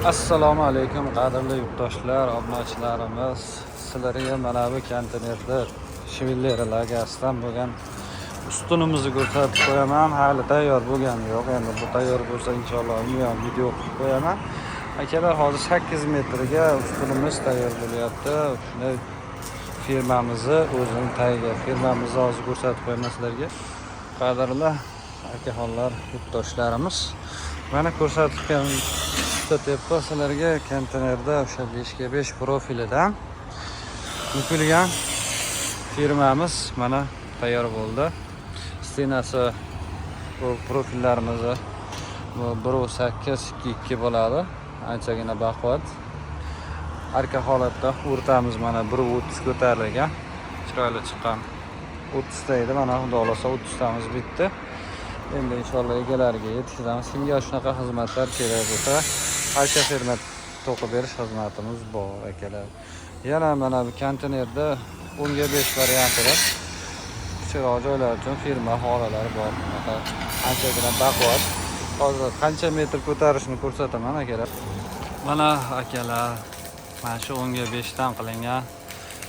Assalomu alaykum, qadrli yurtdoshlar, obunachilarimiz. Sizlarga mana bu konteynerda Schwiller lagasidan bo'lgan ustunimizni ko'rsatib qo'yaman. Hali tayyor bo'lgani yo'q. Endi bu tayyor bo'lsa, inshaalloh uni ham video qilib qo'yaman. Akalar, hozir 8 metrga ustunimiz tayyor bo'lyapti. Shunday firmamizni o'zini tagiga firmamizni hozir ko'rsatib qo'yaman sizlarga. Qadrli akaxonlar, yurtdoshlarimiz, mana ko'rsatgan tepa sizlarga konteynerda o'sha 5 ga 5 profilidan bukilgan firmamiz mana tayyor bo'ldi. Стена si bu profillarimizni bu 1.8 2.2 bo'ladi. Anchagina baquvvat. Arka holatda o'rtamiz mana 1.30 ko'tarilgan. Chiroyli chiqqan. 30 ta edi, mana xudo xohlasa 30 tamiz bitdi. Endi inshaalloh egalariga yetkazamiz. Kimga shunaqa xizmatlar kerak bo'lsa, arka firma to'qib berish xizmatimiz bor, akalar. Yana mana bu konteynerda 10 ga 5 variantida kichikroq joylar uchun firma xonalari bor. Bunaqa anchagina baquvvat. Hozir qancha metr ko'tarishini ko'rsataman, akalar. Mana, akalar, mana shu 10 ga 5 dan qilingan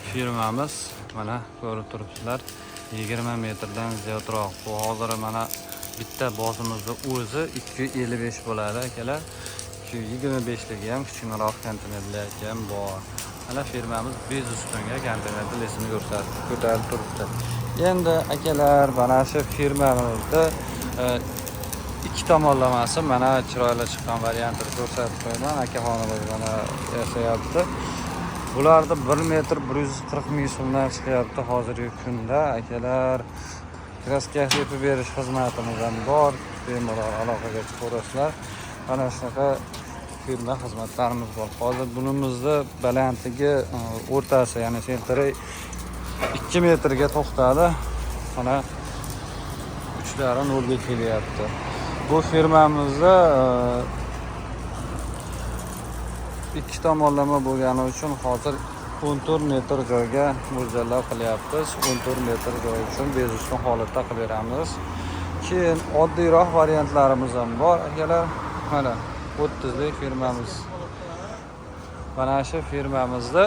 firmamiz, mana ko'rib turibsizlar, 20 metrdan ziyodroq. Bu hozir mana bitta bosimimizni o'zi 255 bo'ladi, akalar. Shu 25 ligi ham kichkinaroq konteynerlar ham bor. Mana firmamiz bez ustunga konteynerni lesini ko'rsatib ko'tarib turibdi. Endi, akalar, mana shu firmamizni ikki tomonlamasi mana chiroyli chiqqan variantini ko'rsatib qo'yaman. Akaxonimiz mana yasayapti. Bularni 1 metr 140 ming so'mdan chiqyapti hozirgi kunda, akalar. Краска sepib berish xizmatimiz ham bor. Bemalol aloqaga chiqaverasizlar. Mana shunaqa firma xizmatlarimiz bor. Hozir bunimizni balandligi, o'rtasi, ya'ni центр i 2 metrga to'xtadi. Mana uchlari nolga kelyapti. Bu firmamizda ikki tomonlama bo'lgani uchun hozir 14 metr joyga mo'ljallab qilyapmiz. 14 metr joy uchun bezustun holatda qilib beramiz. Keyin oddiyroq variantlarimiz ham bor, akalar. Mana 30 lik firmamiz. Mana shu firmamizda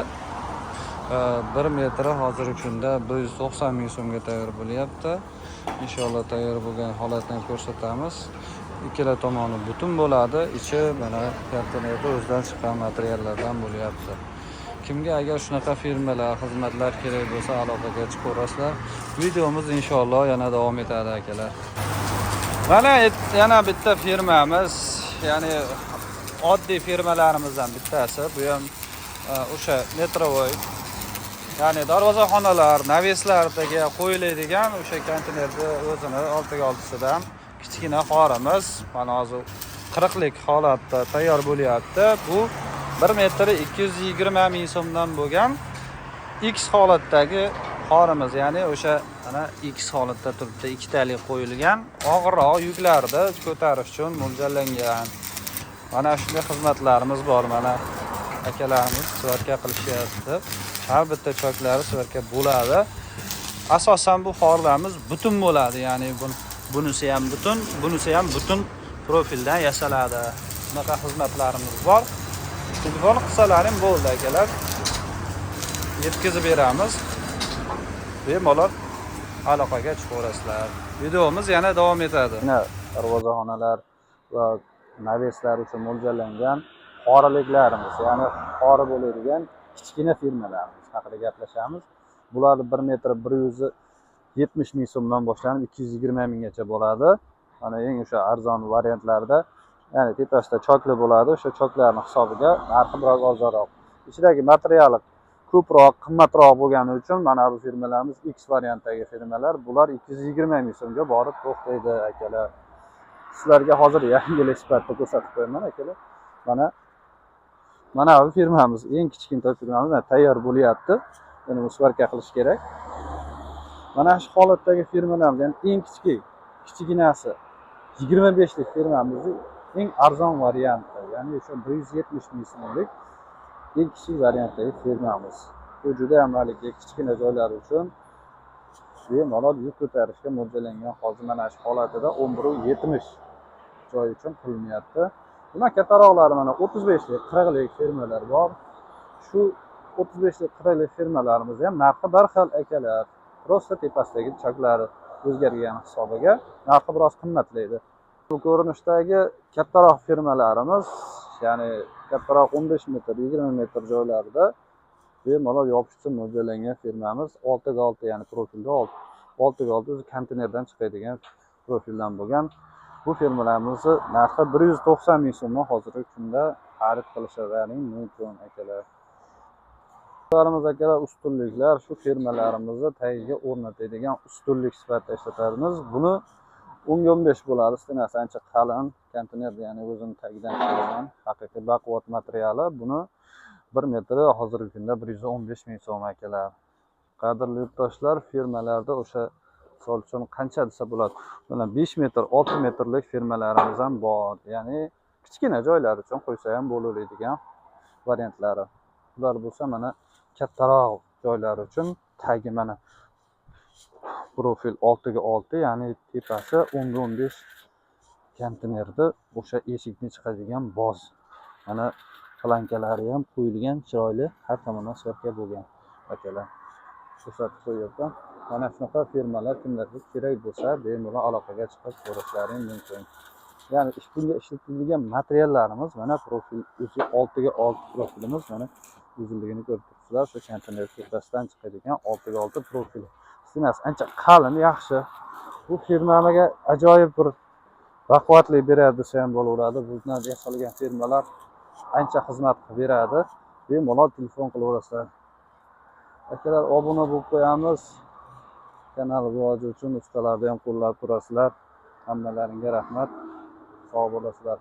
1 metri hozirgi kunda 190 ming so'mga tayyor bo'lyapti. Inshaalloh tayyor bo'lgan holatini ham ko'rsatamiz. Ikkala tomoni butun bo'ladi. Ichi mana konteynerda o'zidan chiqqan materiallardan bo'lyapti. Kimga agar shunaqa firmalar, xizmatlar kerak bo'lsa, aloqaga chiqaverasizlar. Videomiz inshaalloh yana davom etadi, akalar. Mana yana bitta firmamiz, ya'ni oddiy firmalarimizdan bittasi. Bu ham o'sha метровой, ya'ni darvozaxonalar, навес lardagi qo'yiladigan o'sha konteynerni o'zini 6 ga 6sidan kichkina qorimiz mana hozir 40 lik holatda tayyor bo'lyapti. Bu 1 metri 220 ming so'mdan bo'lgan X holatdagi qorimiz, ya'ni o'sha mana X holatda turibdi, ikkitalik qo'yilgan, og'irroq yuklarni ko'tarish uchun mo'ljallangan. Mana shunday xizmatlarimiz bor. Mana akalarimiz сварка qilishyapti. Har bitta choklari сварка bo'ladi. Asosan bu xorlarimiz butun bo'ladi, ya'ni bunisi ham butun, bunisi ham butun profildan yasaladi. Shunaqa xizmatlarimiz bor. Telefon qilsalaring bo'ldi, akalar. Yetkazib beramiz. Bemalol aloqaga chiqaverasizlar. Videomiz yana davom etadi. Mana darvozaxonalar va навес lar uchun mo'ljallangan xoriliklarimiz, ya'ni xori bo'ladigan kichkina firmalarimiz haqida gaplashamiz. Bularni 1 metri 170 ming so'mdan boshlanib 220 minggacha bo'ladi. Mana eng o'sha arzon variantlarda, ya'ni tepasida chokli bo'ladi. O'sha choklarni hisobiga narxi biroz arzonroq. Ichidagi materiali ko'proq, qimmatroq bo'lgani uchun mana bu firmalarimiz, X variantdagi firmalar, bular 220 ming so'mga borib to'xtaydi, akalar. Sizlarga hozir yangilik sifatida ko'rsatib qo'yaman, akalar. Mana bu firmamiz, eng kichkintoy firmamiz mana tayyor bo'lyapti. Buni сварка qilish kerak. Mana shu holatdagi firmalarimiz, ya'ni eng kichik, kichkinasi 25 lik firmamizni eng arzon varianti, ya'ni o'sha 170 ming so'mlik eng kichik variantdagi firmamiz. Bu juda ham haligi kichkina joylar uchun bemalol yuk ko'tarishga mo'ljallangan. Hozir mana shu holatida 11.70 joy uchun qilinyapti. Bundan kattaroqlari mana 35lik, 40lik firmalar bor. Shu 35lik, 40lik firmalarimiz ham narxi bir xil, akalar. Просто tepasidagi chaklari o'zgargan hisobiga narxi biroz qimmatlaydi. Bu ko'rinishdagi kattaroq firmalarimiz, ya'ni kattaroq 15 metr, 20 metr joylarda bemalol yopish uchun mo'ljallangan firmamiz 6 ga 6, ya'ni profilda 6 ga 6 o'zi konteynerdan chiqadigan profildan bo'lgan. Bu firmalarimizni narxi 190 ming so'mdan hozirgi kunda xarid qilishlaring mumkin, akalar. Ularimiz, akalar, ustunliklar, shu firmalarimizni tagiga o'rnatadigan ustunlik sifatida ishlatamiz. Buni 10 ga 15 bo'ladi. Стена si ancha qalin, konteyner, ya'ni o'zini tagidan chiqadigan haqiqiy baquvvat materiali. Buni 1 metri hozirgi kunda 115 ming so'm, akalar. Qadrli yurtdoshlar, firmalarda o'sha misol uchun qancha desa bo'ladi? Mana 5 metr, 6 metrlik firmalarimiz ham bor. Ya'ni kichkina joylar uchun qo'ysa ham bo'laveradigan variantlari. Ular bo'lsa mana kattaroq joylar uchun tagi mana profil 6 ga 6, ya'ni tepasi 10 ga 15 konteynerni o'sha eshikni chiqadigan boz. Mana планка lari ham qo'yilgan, chiroyli, har tomondan сварка bo'lgan, akalar. Ko'rsatib qo'yyapman. Mana shunaqa firmalar kimlarga kerak bo'lsa, bemalol aloqaga chiqib so'rashlaring mumkin. Ya'ni bunga ishlatilgan materiallarimiz mana profil o'zi 6 ga 6 profilimiz, mana uzunligini ko'rib turibsizlar. Shu konteyner tepasidan chiqadigan 6 ga 6 profil. Стена si ancha qalin, yaxshi. Bu firmaga ajoyib bir baquvvatlik beradi desa ham bo'laveradi. Bundan yasalgan firmalar ancha xizmat qilib beradi. Bemalol telefon qilaverasizlar. Akalar, obuna bo'lib qo'yamiz. Kanal rivoji uchun ustalarni ham qo'llab turasizlar. Hammalaringga rahmat. Sog' bo'lasizlar.